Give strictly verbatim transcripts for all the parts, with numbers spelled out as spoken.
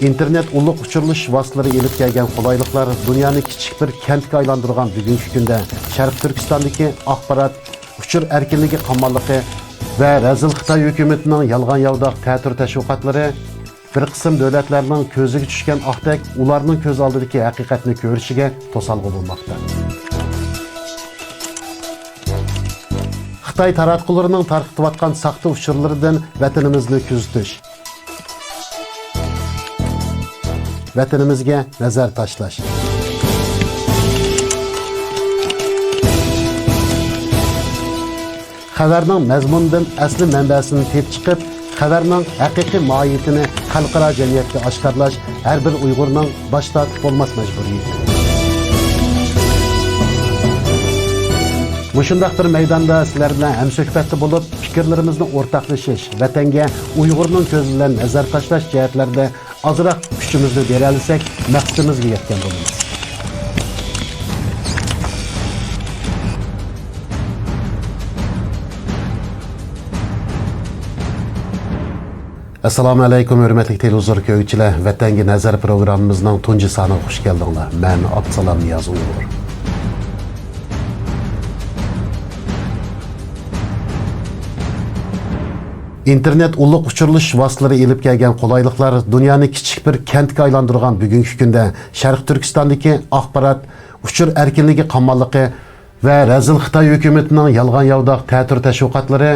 ئىنتېرنېت ئۇلۇغ ئۇچۇرلىشىش ۋاسىتىلىرى ئېلىپ كەلگەن قولايلىقلار دۇنيانى كىچىك بىر كەنتكە ئايلاندۇرغان بۈگۈنكى كۈندە شەرقىي تۈركىستاندىكى ئاخبارات، ئۇچۇر ئەركىنلىكى قاماللىقى ۋە رەزىل خىتاي ھۆكۈمىتىنىڭ يالغان-ياۋىداق تەتۈر تەشۋىقاتلىرى بىر قىسىم دۆلەتلەرنىڭ كۆزىگە چۈشكەن ئاقتەك ئۇلارنىڭ كۆز ئالدىدىكى ھەقىقەتنى كۆرۈشىگە توسالغۇ بولماقتا. خىتاي تاراتقۇلىرىنىڭ تارقىتىۋاتقان ساختا ئۇچۇرلىرىدىن ۋەتىنىمىزنى كۆزىتىش، ۋەتىنىمىزگە نەزەر تاشلاش. خەۋەرنىڭ مەزمۇنىدىن ئەسلى مەنبەسىنى تېپىپ چىقىپ، خەۋەرنىڭ ھەقىقىي ماھىيىتىنى خەلقئارا جەمئىيەتكە ئاشكارىلاش ھەر بىر ئۇيغۇرنىڭ باش تارتىپ بولماس مەجبۇرىيىتى. مۇشۇنداق بىر مەيداندا سىلەر بىلەن ھەمسۆھبەتتە بولۇپ، پىكىرلىرىمىزنى ئورتاقلىشىش، ۋەتەنگە ئۇيغۇرنىڭ كۆزى بىلەن نەزەر تاشلاش جەھەتلەردە ئازراق كۈچىمىزنى بېرەلىسەك، مەقسىتىمىزگە يەتكەن بولىمىز. ئەسسالامۇ ئەلەيكۇم، ھۆرمەتلىك تېلېۋىزور كۆرگۈچىلەر! ۋەتەنگە نەزەر پروگراممىمىزنىڭ تۇنجى سانىغا خۇش كەلدىڭلار. مەن ئابدۇسالام نىياز ئۇيغۇر. ئىنتېرنېت ئۇلۇغ ئۇچۇرلىشىش ۋاسىتىلىرى ئېلىپ كەلگەن قولايلىقلار دۇنيانى كىچىك بىر كەنتكە ئايلاندۇرغان بۈگۈنكى كۈندە شەرقىي تۈركىستاندىكى ئاخبارات، ئۇچۇر ئەركىنلىكى قاماللىقى ۋە رەزىل خىتاي ھۆكۈمىتىنىڭ يالغان-ياۋىداق تەتۈر تەشۋىقاتلىرى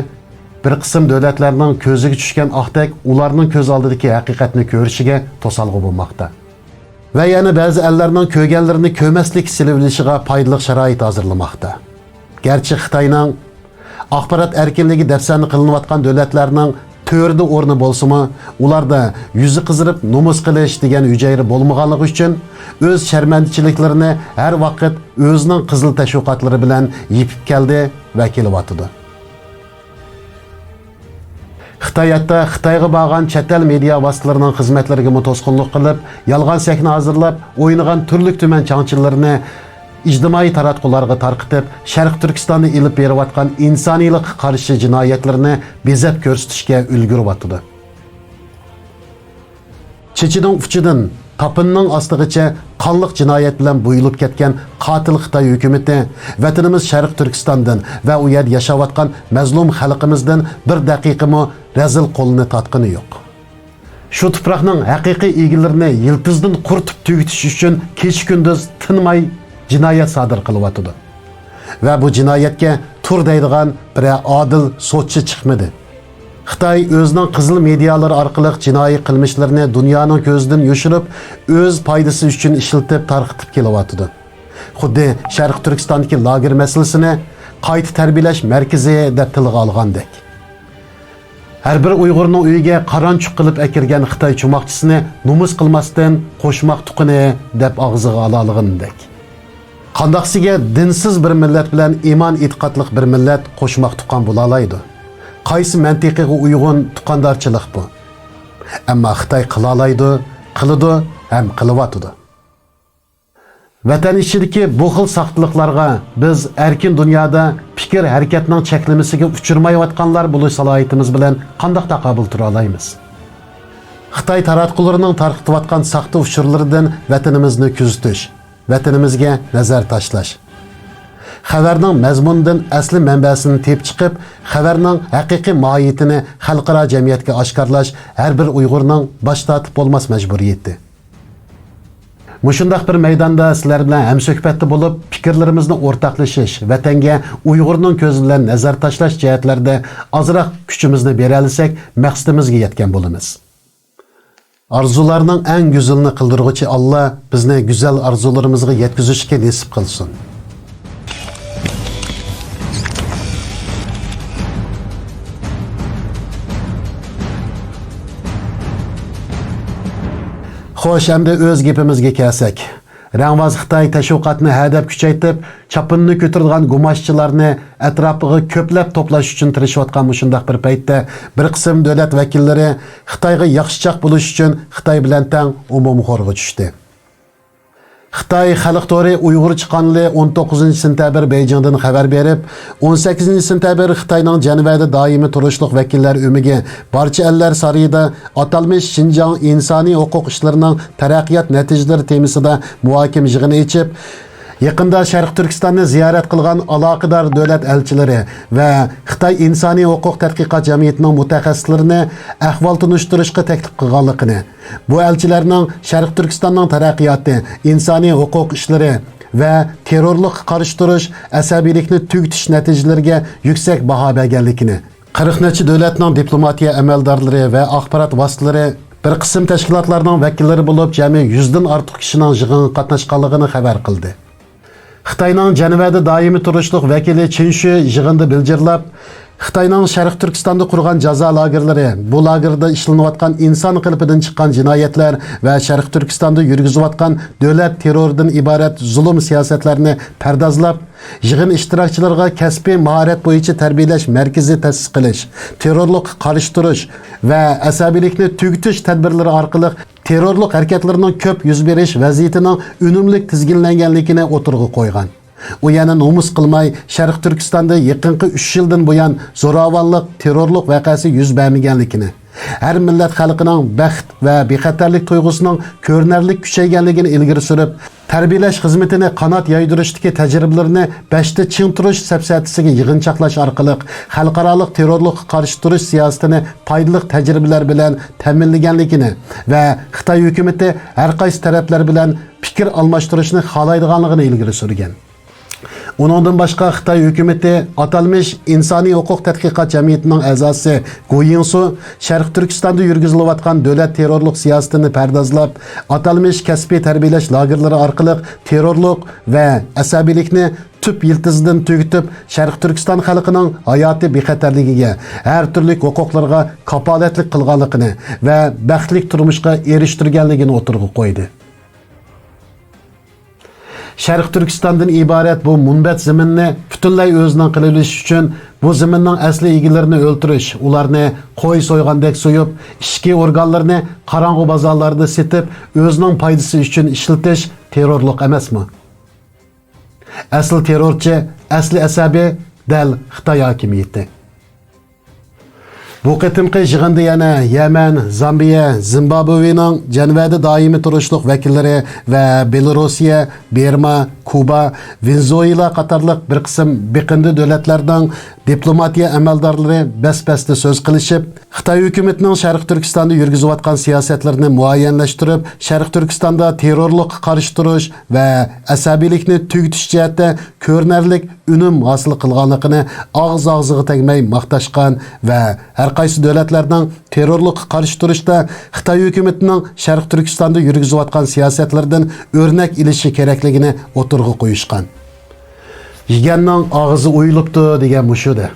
بىر قىسىم دۆلەتلەرنىڭ كۆزىگە چۈشكەن ئاقتەك ئۇلارنىڭ كۆز ئالدىدىكى ھەقىقەتنى كۆرۈشىگە توسالغۇ بولماقتا. ۋە يەنە بەزى ئەللەرنىڭ كۆرگەنلىرىنى كۆرمەسلىك سېلىۋېلىشىغا پايدىلىق شارائىت ھازىرلىماقتا. گەرچە خىتاينىڭ ئاخبارات ئەركىنلىكى دەپسەندە قىلىنىۋاتقان دۆلەتلەرنىڭ تۆرىدە ئورنى بولسىمۇ، ئۇلاردا يۈزى قىزىرىپ نومۇس قىلىش دېگەن ھۈجەيرە بولمىغانلىقى ئۈچۈن، ئۆز شەرمەندىچىلىكلىرىنى ھەر ۋاقىت ئۆزىنىڭ قىزىل تەشۋىقاتلىرى بىلەن يېپىپ كەلدى ۋە كېلىۋاتىدۇ. خىتاي ھەتتا خىتايغا بارغان چەت ئەل مېدىيا ۋاسىتىلىرىنىڭ خىزمەتلىرىگىمۇ توسقۇنلۇق قىلىپ، يالغان سەھنە ھازىرلاپ، ئوينىغان تۈرلۈك تۈمەن چاڭچىلىرىنى ئىجتىمائىي تاراتقۇلارغا تارقىتىپ، شەرقىي تۈركىستاندا ئېلىپ بېرىۋاتقان ئىنسانىيلىققا قارشى جىنايەتلىرىنى بېزەپ كۆرسىتىشكە ئۈلگۈرۈۋاتىدۇ. چېچىنىڭ ئۇچىدىن تاپىنىنىڭ ئاستىغىچە قانلىق جىنايەت بىلەن بويىلىپ كەتكەن قاتىل خىتاي ھۆكۈمىتى ۋەتىنىمىز شەرقىي تۈركىستاندىن ۋە ئۇ يەردە ياشاۋاتقان مەزلۇم خەلقىمىزدىن بىر دەقىقىمۇ رەزىل قولىنى تارتقىنى يوق. شۇ تۇپراقنىڭ ھەقىقىي ئىگىلىرىنى يىلتىزدىن قۇرۇتۇپ تۈگىتىش ئۈچۈن كېچە-كۈندۈز تىنماي جىنايەت سادىر قىلىۋاتىدۇ. ۋە بۇ جىنايەتكە تۇر دەيدىغان بىرەر ئادىل سوتچى چىقمىدى. خىتاي ئۆزىنىڭ قىزىل مېدىيالىرى ئارقىلىق جىنايى قىلمىشلىرىنى دۇنيانىڭ كۆزىدىن يوشۇرۇپ، ئۆز پايدىسى ئۈچۈن ئىشلىتىپ، تارقىتىپ كېلىۋاتىدۇ. خۇددى شەرقىي تۈركىستاندىكى لاگېر مەسىلىسىنى قايتا تەربىيەلەش مەركىزى دەپ تىلغا ئالغاندەك. ھەر بىر ئۇيغۇرنىڭ ئۆيىگە قارانچۇق قىلىپ ئەكىرگەن خىتاي چوماقچىسىنى نومۇس قىلماستىن قوشماق تۇقىنى دەپ ئاغزىغا ئالالىغىنىدەك. قانداقسىگە دىنسىز بىر مىللەت بىلەن ئىمان ئېتىقادلىق بىر مىللەت قوشماق تۇقان بولالايدۇ؟ قايسى مەنتىقىغا ئۇيغۇن تۇقاندارچىلىق بۇ؟ ئەمما خىتاي قىلالايدۇ، قىلىدۇ ھەم قىلىۋاتىدۇ. ۋەتەن ئىچىدىكى بۇ خىل ساختىلىقلارغا بىز ئەركىن دۇنيادا پىكىر ھەرىكەتنىڭ چەكلىمىسىگە ئۇچرىمايۋاتقانلار بولۇش سالاھىيىتىمىز بىلەن قانداق تاقابىل تۇرالايمىز؟ خىتاي تاراتقۇلىرىنىڭ تارقىتىۋاتقان ساختا ئۇچۇرلىرىدىن ۋەتىنىمىزنى كۆزىتىش، ۋەتىنىمىزگە نەزەر تاشلاش. خەۋەرنىڭ مەزمۇنىدىن ئەسلى مەنبەسىنى تېپىپ چىقىپ، خەۋەرنىڭ ھەقىقىي ماھىيىتىنى خەلقئارا جەمئىيەتكە ئاشكارىلاش ھەر بىر ئۇيغۇرنىڭ باش تارتىپ بولماس مەجبۇرىيىتى. مۇشۇنداق بىر مەيداندا سىلەر بىلەن ھەمسۆھبەتتە بولۇپ، پىكىرلىرىمىزنى ئورتاقلىشىش، ۋەتەنگە ئۇيغۇرنىڭ كۆزى بىلەن نەزەر تاشلاش جەھەتلەردە ئازراق كۈچىمىزنى بېرەلىسەك، مەقسىتىمىزگە يەتكەن بولىمىز. ئارزۇلارنىڭ ئەڭ گۈزىلىنى قىلدۇرغۇچى ئاللا بىزنى گۈزەل ئارزۇلىرىمىزغا يەتكۈزۈشكە نېسىپ قىلسۇن. خوش، ئەمدى ئۆز گېپىمىزگە كەلسەك. رەڭۋاز خىتاي تەشۋىقاتنى ھەدەپ كۈچەيتىپ، چاپىنىنى كۆتۈرىدىغان گۇماشچىلارنى ئەتراپىغا كۆپلەپ توپلاش ئۈچۈن تىرىشىۋاتقان مۇشۇنداق بىر پەيتتە، بىر قىسىم دۆلەت ۋەكىللىرى خىتايغا ياخشىچاق بولۇش ئۈچۈن خىتاي بىلەن تەڭ ئومۇمخورغا چۈشتى. خىتاي خەلق تورى ئۇيغۇرچە قانىلى ئون توققۇزىنچى سېنتەبىر بېيجىڭدىن خەۋەر بېرىپ، ئون سەككىزىنچى سېنتەبىر خىتاينىڭ جەنۋەدە دائىمىي تۇرۇشلۇق ۋەكىللەر ئۆمىكى بارچە ئەللەر سارىيىدا ئاتالمىش شىنجاڭ ئىنسانىي ھوقۇق ئىشلىرىنىڭ تەرەققىيات نەتىجىلىرى تېمىسىدا مۇھاكىمە يىغىنى ئېچىپ، يېقىندا شەرقىي تۈركىستاننى زىيارەت قىلغان ئالاقىدار دۆلەت ئەلچىلىرى ۋە خىتاي ئىنسانىي ھوقۇق تەتقىقات جەمئىيىتىنىڭ مۇتەخەسسىسلىرىنى ئەھۋال تونۇشتۇرۇشقا تەكلىپ قىلغانلىقىنى، بۇ ئەلچىلەرنىڭ شەرقىي تۈركىستاننىڭ تەرەققىياتى، ئىنسانىي ھوقۇق ئىشلىرى ۋە تېررورلۇققا قارشى تۇرۇش، ئەسەبىيلىكنى تۈگىتىش نەتىجىلىرىگە يۈكسەك باھا بەرگەنلىكىنى، قىرىق نەچچە دۆلەتنىڭ دىپلوماتىيە ئەمەلدارلىرى ۋە ئاخبارات ۋاسىتىلىرى، بىر قىسىم تەشكىلاتلارنىڭ ۋەكىللىرى بولۇپ، جەمئىي يۈزدىن ئارتۇق كىشىنىڭ يىغىنغا قاتناشقانلىقىنى خەۋەر قىلدى. خىتاينىڭ جەنۋەدە دائىمىي تۇرۇشلۇق ۋەكىلى چېن شۈي يىغىندا بىلجىرلاپ، خىتاينىڭ شەرقىي تۈركىستاندا قۇرغان جازا لاگېرلىرى، بۇ لاگېردا ئىشلىنىۋاتقان ئىنسان قېلىپىدىن چىققان جىنايەتلەر ۋە شەرقىي تۈركىستاندا يۈرگۈزۈۋاتقان دۆلەت تېررورىدىن ئىبارەت زۇلۇم سىياسەتلەرنى پەردازلاپ، يىغىن ئىشتىراكچىلىرىغا كەسپىي ماھارەت بويىچە تەربىيەلەش مەركىزى تەسىس قىلىش، تېررورلۇققا قارشى تۇرۇش ۋە ئەسەبىيلىكنى تۈگىتىش تەدبىرلىرى ئارقىلىق تېررورلۇق ھەرىكەتلىرىنىڭ كۆپ يۈز بېرىش ۋەزىيىتىنىڭ ئۈنۈملۈك تىزگىنلەنگەنلىكىنى ئوتتۇرىغا قويغان. ئۇ يەنە نومۇس قىلماي، شەرقىي تۈركىستاندا يېقىنقى ئۈچ يىلدىن بۇيان زوراۋانلىق، تېررورلۇق ۋەقەسى يۈز بەرمىگەنلىكىنى، ھەر مىللەت خەلقىنىڭ بەخت ۋە بىخەتەرلىك تۇيغۇسىنىڭ كۆرۈنەرلىك كۈچەيگەنلىكىنى ئىلگىرى سۈرۈپ، تەربىيەلەش خىزمىتىنى قانات يايدۇرۇشتىكى تەجرىبىلىرىنى بەشتە چىڭ تۇرۇش سەپسەتىسىگە يىغىنچاقلاش ئارقىلىق خەلقئارالىق تېررورلۇققا قارشى تۇرۇش سىياسىتىنى پايدىلىق تەجرىبىلەر بىلەن تەمىنلىگەنلىكىنى ۋە خىتاي ھۆكۈمىتى ھەر قايسى تەرەپلەر بىلەن پىكىر ئالماشتۇرۇشنى خالايدىغانلىقىنى ئىلگىرى سۈرگەن. ئۇنىڭدىن باشقا، خىتاي ھۆكۈمىتى ئاتالمىش ئىنسانىي ھوقۇق تەتقىقات جەمئىيىتىنىڭ ئەزاسى گو يىڭسۇ شەرقىي تۈركىستاندا يۈرگۈزۈلۈۋاتقان دۆلەت تېررورلۇق سىياسىتىنى پەردازلاپ، ئاتالمىش كەسپىي تەربىيەلەش لاگېرلىرى ئارقىلىق تېررورلۇق ۋە ئەسەبىيلىكنى تۈپ يىلتىزىدىن تۈگىتىپ، شەرقىي تۈركىستان خەلقىنىڭ ھاياتىي بىخەتەرلىكىگە، ھەر تۈرلۈك ھوقۇقلىرىغا كاپالەتلىك قىلغانلىقىنى ۋە بەختلىك تۇرمۇشقا ئېرىشتۈرگەنلىكىنى ئوتتۇرىغا قويدى. شەرقىي تۈركىستاندىن ئىبارەت بۇ مۇنبەت زېمىننى پۈتۈنلەي ئۆزىنىڭ قىلىۋېلىش ئۈچۈن بۇ زېمىننىڭ ئەسلى ئىگىلىرىنى ئۆلتۈرۈش، ئۇلارنى قوي سويغاندەك سويۇپ، ئىچكى ئورگانلىرىنى قاراڭغۇ بازارلاردا سېتىپ، ئۆزىنىڭ پايدىسى ئۈچۈن ئىشلىتىش تېررورلۇق ئەمەسمۇ؟ ئەسلى تېررورچى، ئەسلى ئەسەبىي دەل خىتاي ھاكىمىيىتى. بۇ قېتىمقى يىغىندا يەنە يەمەن، زامبىيە، زىمبابۋېنىڭ جەنۋەدە دائىمىي تۇرۇشلۇق ۋەكىللىرى ۋە بېلوروسىيە، بىرما، كۇبا، ۋېنېزۇېلا قاتارلىق بىر قىسىم بېقىندى دۆلەتلەرنىڭ دىپلوماتىيە ئەمەلدارلىرى بەس-بەستە سۆز قىلىشىپ، خىتاي ھۆكۈمىتىنىڭ شەرقىي تۈركىستاندا يۈرگۈزۈۋاتقان سىياسەتلىرىنى مۇئەييەنلەشتۈرۈپ، شەرقىي تۈركىستاندا تېررورلۇققا قارشى تۇرۇش ۋە ئەسەبىيلىكنى تۈگىتىش جەھەتتە كۆرۈنەرلىك ئۈنۈم ھاسىل قىلغانلىقىنى ئاغزى-ئاغزىغا تەگمەي ماختاشقان ۋە ھەر قايسى دۆلەتلەرنىڭ تېررورلۇققا قارشى تۇرۇشتا خىتاي ھۆكۈمىتىنىڭ شەرقىي تۈركىستاندا يۈرگۈزۈۋاتقان سىياسەتلىرىدىن ئۆرنەك ئېلىشى كېرەكلىكىنى ئوتتۇرىغا قويۇشقان. يېگەننىڭ ئاغزى ئويۇلۇپتۇ دېگەن مۇشۇدە.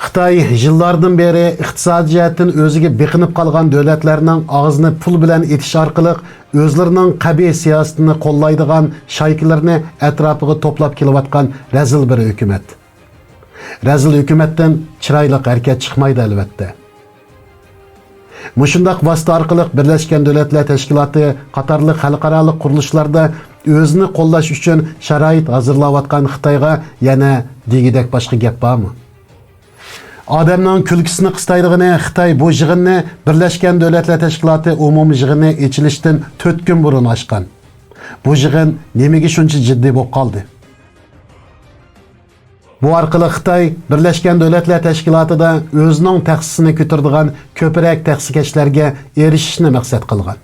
خىتاي يىللاردىن بېرى ئىقتىسادىي جەھەتتىن ئۆزىگە بېقىنىپ قالغان دۆلەتلەرنىڭ ئاغزىنى پۇل بىلەن ئېتىش ئارقىلىق ئۆزلىرىنىڭ قەبىھ سىياسىتىنى قوللايدىغان شايكىلىرىنى ئەتراپىغا توپلاپ كېلىۋاتقان رەزىل بىر ھۆكۈمەت. رەزىل ھۆكۈمەتتىن چىرايلىق ھەرىكەت چىقمايدۇ، ئەلۋەتتە. مۇشۇنداق ۋاسىتە ئارقىلىق بىرلەشكەن دۆلەتلەر تەشكىلاتى قاتارلىق خەلقئارالىق قۇرۇلۇشلاردا ئۆزىنى قوللاش ئۈچۈن شارائىت ھازىرلاۋاتقان خىتايغا يەنە دېگۈدەك باشقا گەپ بارمۇ؟ ئادەمنىڭ كۈلكىسىنى قىستايدىغىنى، خىتاي بۇ يىغىننى بىرلەشكەن دۆلەتلەر تەشكىلاتى ئومۇمىي يىغىنى ئېچىلىشتىن تۆت كۈن بۇرۇن ئاچقان. بۇ يىغىن نېمىگە شۇنچە جىددىي بولۇپ قالدى؟ بۇ ئارقىلىق خىتاي بىرلەشكەن دۆلەتلەر تەشكىلاتىدا ئۆزىنىڭ تەخسىسىنى كۆتۈرىدىغان كۆپرەك تەخسىكەشلەرگە ئېرىشىشنى مەقسەت قىلغان.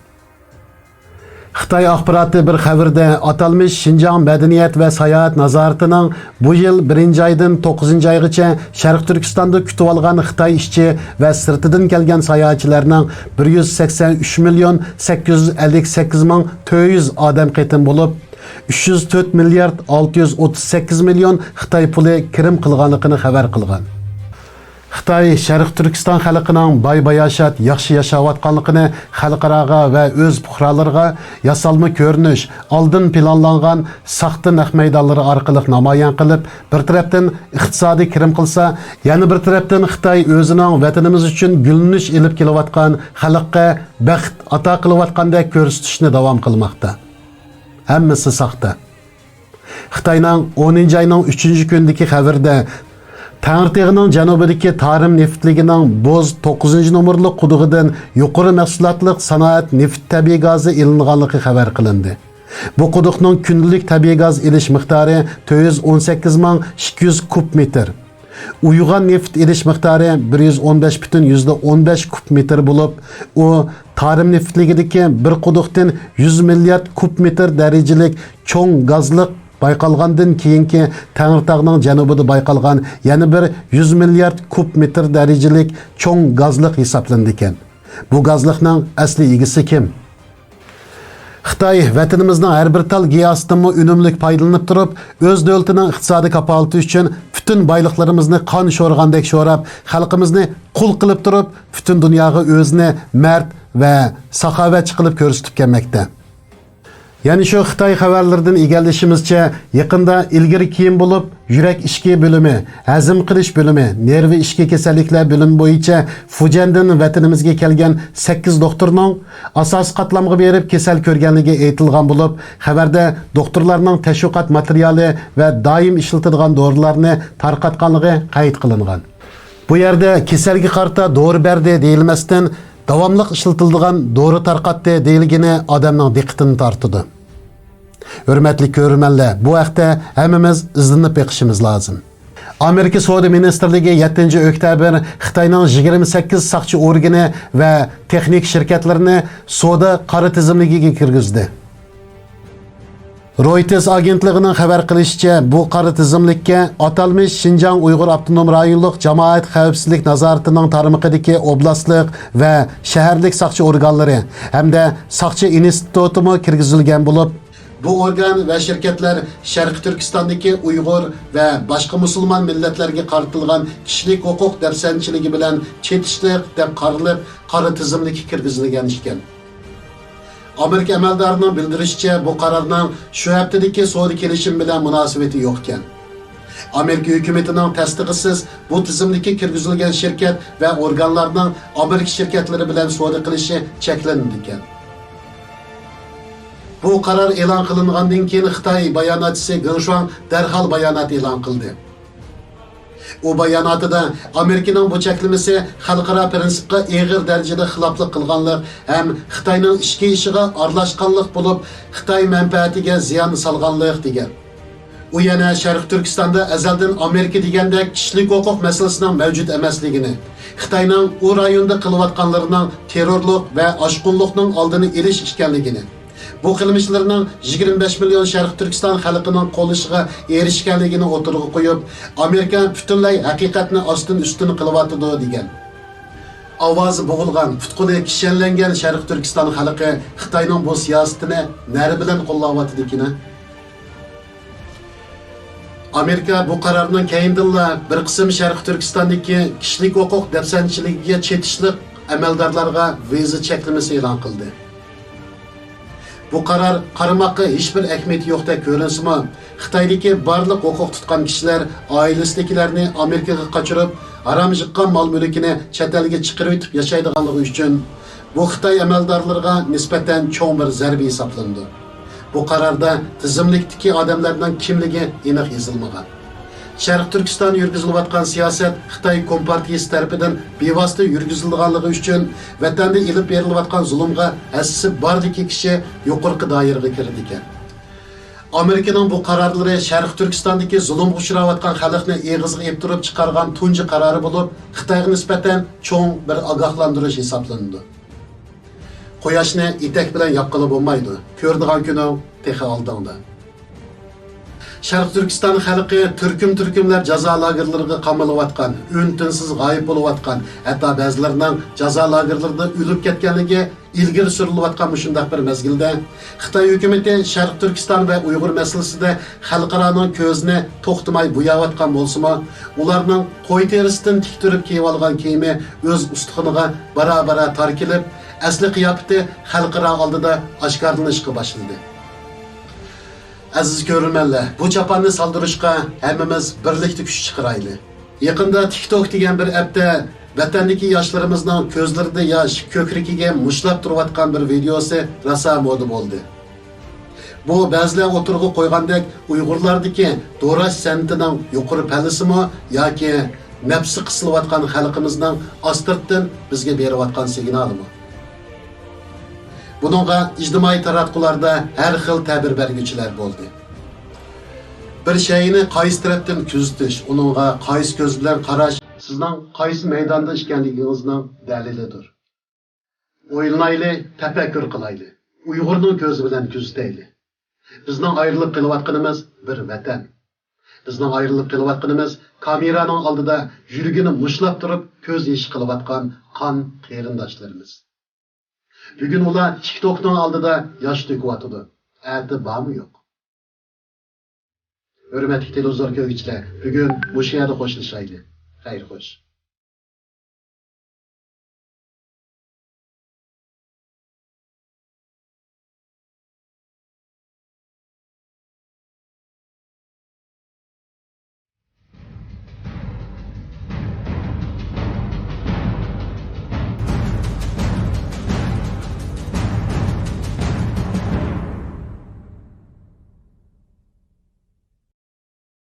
خىتاي ئاخباراتى بىر خەۋىرىدە ئاتالمىش شىنجاڭ مەدەنىيەت ۋە ساياھەت نازارىتىنىڭ بۇ يىل بىرىنچى ئايدىن توققۇزىنچى ئايغىچە شەرقىي تۈركىستاندا كۈتۈۋالغان خىتاي ئىچى ۋە سىرتىدىن كەلگەن ساياھەتچىلەرنىڭ بىر يۈز سەكسەن ئۈچ مىليون سەككىز يۈز ئەللىك سەككىز مىڭ تۆت يۈز ئادەم قېتىم بولۇپ، ئۈچ يۈز تۆت مىليارد ئالتە يۈز ئوتتۇز سەككىز مىليون خىتاي پۇلى كىرىم قىلغانلىقىنى خەۋەر قىلغان. خىتاي شەرقىي تۈركىستان خەلقىنىڭ باي-باياشات ياخشى ياشاۋاتقانلىقىنى خەلقئاراغا ۋە ئۆز پۇقرالىرىغا ياسالما كۆرۈنۈش، ئالدىن پىلانلانغان ساختا نەق مەيدانلىرى ئارقىلىق نامايان قىلىپ، بىر تەرەپتىن ئىقتىسادىي كىرىم قىلسا، يەنە بىر تەرەپتىن خىتاي ئۆزىنىڭ ۋەتىنىمىز ئۈچۈن گۈللىنىش ئېلىپ كېلىۋاتقان خەلققە بەخت ئاتا قىلىۋاتقاندەك كۆرسىتىشنى داۋام قىلماقتا. ھەممىسى ساختا. خىتاينىڭ ئونىنچى ئاينىڭ ئۈچىنچى كۈنىدىكى خەۋىرىدە، تەڭرىتېغىنىڭ جەنۇبىدىكى تارىم نېفىتلىكىنىڭ بوز توققۇزىنچى نومۇرلۇق قۇدۇقىدىن يۇقىرى مەھسۇلاتلىق سانائەت نېفىت تەبىئىي گازى ئېلىنغانلىقى خەۋەر قىلىندى. بۇ قۇدۇقنىڭ كۈندىلىك تەبىئىي گاز ئېلىش مىقدارى تۆت يۈز ئون سەككىز مىڭ ئىككى يۈز كۇب مېتىر. ئۇيۇغان نېفىت ئېلىش مىقدارى بىر يۈز ئون بەش پۈتۈن يۈزدە ئون بەش كۇب مېتىر بولۇپ، ئۇ تارىم نېفىتلىكىدىكى بىر قۇدۇقتىن يۈز مىليارد كۇب مېتىر دەرىجىلىك چوڭ گازلىق بايقالغاندىن كېيىنكى تەڭرىتاغنىڭ جەنۇبىدا بايقالغان يەنە بىر يۈز مىليارد كۇب مېتىر دەرىجىلىك چوڭ گازلىق ھېسابلىنىدىكەن. بۇ گازلىقنىڭ ئەسلى ئىگىسى كىم؟ خىتاي ۋەتىنىمىزنىڭ ھەر بىر تال گىياسىدىنمۇ ئۈنۈملۈك پايدىلىنىپ تۇرۇپ، ئۆز دۆلىتىنىڭ ئىقتىسادىي كاپالىتى ئۈچۈن پۈتۈن بايلىقلىرىمىزنى قان شورىغاندەك شوراپ، خەلقىمىزنى قۇل قىلىپ تۇرۇپ، پۈتۈن دۇنياغا ئۆزىنى مەرد ۋە ساخاۋەتچى قىلىپ كۆرسىتىپ كەلمەكتە. يەنە شۇ خىتاي خەۋەرلىرىدىن ئىگىلىشىمىزچە، يېقىندا ئىلگىرى كېيىن بولۇپ، يۈرەك ئىچكى بۆلۈمى، ھەزىم قىلىش بۆلۈمى، نېرۋا ئىچكى كېسەللىكلەر بۆلۈمى بويىچە فۇجيەندىن ۋەتىنىمىزگە كەلگەن سەككىز دوختۇرنىڭ ئاساسىي قاتلامغا بېرىپ كېسەل كۆرگەنلىكى ئېيتىلغان بولۇپ، خەۋەردە دوختۇرلارنىڭ تەشۋىقات ماتېرىيالى ۋە دائىم ئىشلىتىدىغان دورىلارنى تارقاتقانلىقى قەيت قىلىنغان. بۇ يەردە كېسەلگە قارىتا دورا بەردى دېيىلمەستىن، داۋاملىق ئىشلىتىلىدىغان دورا تارقاتتى دېيىلگىنى ئادەمنىڭ دىققىتىنى تارتىدۇ. ھۆرمەتلىك كۆرۈرمەنلەر، بۇ ھەقتە ھەممىمىز ئىزدىنىپ بېقىشىمىز لازىم. ئامېرىكا سودا مىنىستىرلىكى يەتتىنچى ئۆكتەبىر خىتاينىڭ يىگىرمە سەككىز ساقچى ئورگىنى ۋە تېخنىك شىركەتلىرىنى سودا قارا تىزىملىكىگە كىرگۈزدى. رويتېرس ئاگېنتلىقىنىڭ خەۋەر قىلىشىچە، بۇ قارا تىزىملىككە ئاتالمىش شىنجاڭ ئۇيغۇر ئاپتونوم رايونلۇق جامائەت خەۋپسىزلىك نازارىتىنىڭ تارمىقىدىكى ئوبلاستلىق ۋە شەھەرلىك ساقچى ئورگانلىرى ھەمدە ساقچى ئىنستىتۇتىمۇ كىرگۈزۈلگەن بولۇپ، بۇ ئورگان ۋە شىركەتلەر شەرقىي تۈركىستاندىكى ئۇيغۇر ۋە باشقا مۇسۇلمان مىللەتلەرگە قارىتىلغان كىشىلىك ھوقۇق دەپسەندىچىلىكى بىلەن چېتىشلىق دەپ قارىلىپ، قارا تىزىملىككە كىرگۈزۈلگەن ئىكەن. ئامېرىكا ئەمەلدارىنىڭ بىلدۈرۈشىچە، بۇ قارارنىڭ شۇ ھەپتىدىكى سودا كېلىشىمى بىلەن مۇناسىۋىتى يوقكەن. ئامېرىكا ھۆكۈمىتىنىڭ تەستىقىسىز بۇ تىزىملىككە كىرگۈزۈلگەن شىركەت ۋە ئورگانلارنىڭ ئامېرىكا شىركەتلىرى بىلەن سودا قىلىشى چەكلىنىدىكەن. بۇ قارار ئېلان قىلىنغاندىن كېيىن، خىتاي باياناتچىسى گېڭ شۇاڭ دەرھال بايانات ئېلان قىلدى. ئۇ باياناتىدا ئامېرىكىنىڭ بۇ چەكلىمىسى خەلقئارا پىرىنسىپقا ئېغىر دەرىجىدە خىلاپلىق قىلغانلىق ھەم خىتاينىڭ ئىچكى ئىشىغا ئارىلاشقانلىق بولۇپ، خىتاي مەنپەئەتىگە زىيان سالغانلىق، دېگەن. ئۇ يەنە شەرقىي تۈركىستاندا ئەزەلدىن ئامېرىكا دېگەندەك كىشىلىك ھوقۇق مەسىلىسىنىڭ مەۋجۇت ئەمەسلىكىنى، خىتاينىڭ ئۇ رايوندا قىلىۋاتقانلىرىنىڭ تېررورلۇق ۋە ئاشقۇنلۇقنىڭ ئالدىنى ئېلىش ئىكەنلىكىنى، بۇ قىلمىشلىرىنىڭ يىگىرمە بەش مىليون شەرقىي تۈركىستان خەلقىنىڭ قوللىشىغا ئېرىشكەنلىكىنى ئوتتۇرىغا قويۇپ، ئامېرىكا پۈتۈنلەي ھەقىقەتنى ئاستىن-ئۈستۈن قىلىۋاتىدۇ، دېگەن. ئاۋازى بوغۇلغان، پۇت-قولى كىشەنلەنگەن شەرقىي تۈركىستان خەلقى خىتاينىڭ بۇ سىياسىتىنى نەدە بىلەن قوللاۋاتىدىكىنى؟ ئامېرىكا بۇ قارارنىڭ كەينىدىنلا بىر قىسىم شەرقىي تۈركىستاندىكى كىشىلىك ھوقۇق دەپسەندىچىلىكىگە چېتىشلىق ئەمەلدارلارغا ۋىزا چەكلىمىسى ئېلان قىلدى. بۇ قارار قارىماققا ھېچبىر ئەھمىيىتى يوقتەك كۆرۈنسىمۇ، خىتايدىكى بارلىق ھوقۇق تۇتقان كىشىلەر ئائىلىسىدىكىلەرنى ئامېرىكىغا قاچۇرۇپ، ھارام جىققان مال-مۈلكىنى چەت ئەلگە چىقىرىۋېتىپ ياشايدىغانلىقى ئۈچۈن، بۇ خىتاي ئەمەلدارلىرىغا نىسبەتەن چوڭ بىر زەربە ھېسابلىنىدۇ. بۇ قاراردا تىزىملىكتىكى ئادەملەرنىڭ كىملىكى ئېنىق يېزىلمىغان. شەرقىي تۈركىستان يۈرگۈزۈلۈۋاتقان سىياسەت خىتاي كومپارتىيىسى تەرىپىدىن بىۋاسىتە يۈرگۈزۈلىدىغانلىقى ئۈچۈن، ۋەتەندە ئېلىپ بېرىلىۋاتقان زۇلۇمغا ھەسسىسى باردىكى كىشى يۇقىرىقى دائىرىگە كىرىدىكەن. ئامېرىكىنىڭ بۇ قارارلىرى شەرقىي تۈركىستاندىكى زۇلۇمغا ئۇچراۋاتقان خەلقنى ئېغىزغا ئېلىپ تۇرۇپ چىقارغان تۇنجى قارارى بولۇپ، خىتايغا نىسبەتەن چوڭ بىر ئاگاھلاندۇرۇش ھېسابلىنىدۇ. قۇياشنى ئېتەك بىلەن ياققىلى بولمايدۇ، كۆرىدىغان كۈنۈڭ تېخى ئالدىڭدا. شەرقىي تۈركىستان خەلقى تۈركۈم-تۈركۈملەپ جازا لاگېرلىرىغا قامىلىۋاتقان، ئۈن-تىنسىز غايىب بولۇۋاتقان، ھەتتا بەزىلىرىنىڭ جازا لاگېرلىرىدا ئۆلۈپ كەتكەنلىكى ئىلگىرى سۈرۈلۈۋاتقان مۇشۇنداق بىر مەزگىلدە، خىتاي ھۆكۈمىتى شەرقىي تۈركىستان ۋە ئۇيغۇر مەسىلىسىدە خەلقئارانىڭ كۆزىنى توختىماي بوياۋاتقان بولسىمۇ، ئۇلارنىڭ قوي تېرىسىدىن تىكتۈرۈپ كىيىۋالغان كىيىمى ئۆز ئۇستىخىنىغا بارا-بارا تار كېلىپ، ئەسلى قىياپىتى خەلقئارا ئالدىدا ئاشكارىلىنىشقا باشلىدى. ئەزىز كۆرۈرمەنلەر، بۇ چاپاننى سالدۇرۇشقا ھەممىمىز بىرلىكتە كۈچ چىقىرايلى. يېقىندا تىك توك دېگەن بىر ئەپتە ۋەتەندىكى ياشلىرىمىزنىڭ كۆزلىرىدە ياش، كۆكرىكىگە مۇشتلاپ تۇرۇۋاتقان بىر ۋىدېئوسى راسا مودا بولدى. بۇ بەزىلەر ئوتتۇرىغا قويغاندەك ئۇيغۇرلاردىكى دوراش سەنئىتىنىڭ يۇقىرى پەللىسىمۇ ياكى نەپسى قىسىلىۋاتقان خەلقىمىزنىڭ ئاستىرتتىن بىزگە بېرىۋاتقان سىگنالىمۇ؟ بۇنىڭغا ئىجتىمائىي تاراتقۇلاردا ھەر خىل تەبىر بەرگۈچىلەر بولدى. بىر شەيئىنى قايسى تەرەپتىن كۆزىتىش، ئۇنىڭغا قايسى كۆز بىلەن قاراش سىزنىڭ قايسى مەيداندا ئىكەنلىكىڭىزنىڭ دەلىلىدۇر. ئويلىنايلى، تەپەككۇر قىلايلى. ئۇيغۇرنىڭ كۆزى بىلەن كۆزىتەيلى. بىزنىڭ ئايرىلىپ قېلىۋاتقىنىمىز بىر ۋەتەن. بىزنىڭ ئايرىلىپ قېلىۋاتقىنىمىز كامېرانىڭ ئالدىدا يۈرىكىنى مۇشتلاپ تۇرۇپ كۆز يېشى قىلىۋاتقان قان قېرىنداشلىرىمىز. بۈگۈن ئۇلار تىك توكنىڭ ئالدىدا ياش تۆكۈۋاتىدۇ. ئەتە بارمۇ يوق. ھۆرمەتلىك تېلېۋىزور كۆرگۈچىلەر، بۈگۈن مۇشۇ يەردە خوشلىشايلى. خەير خوش.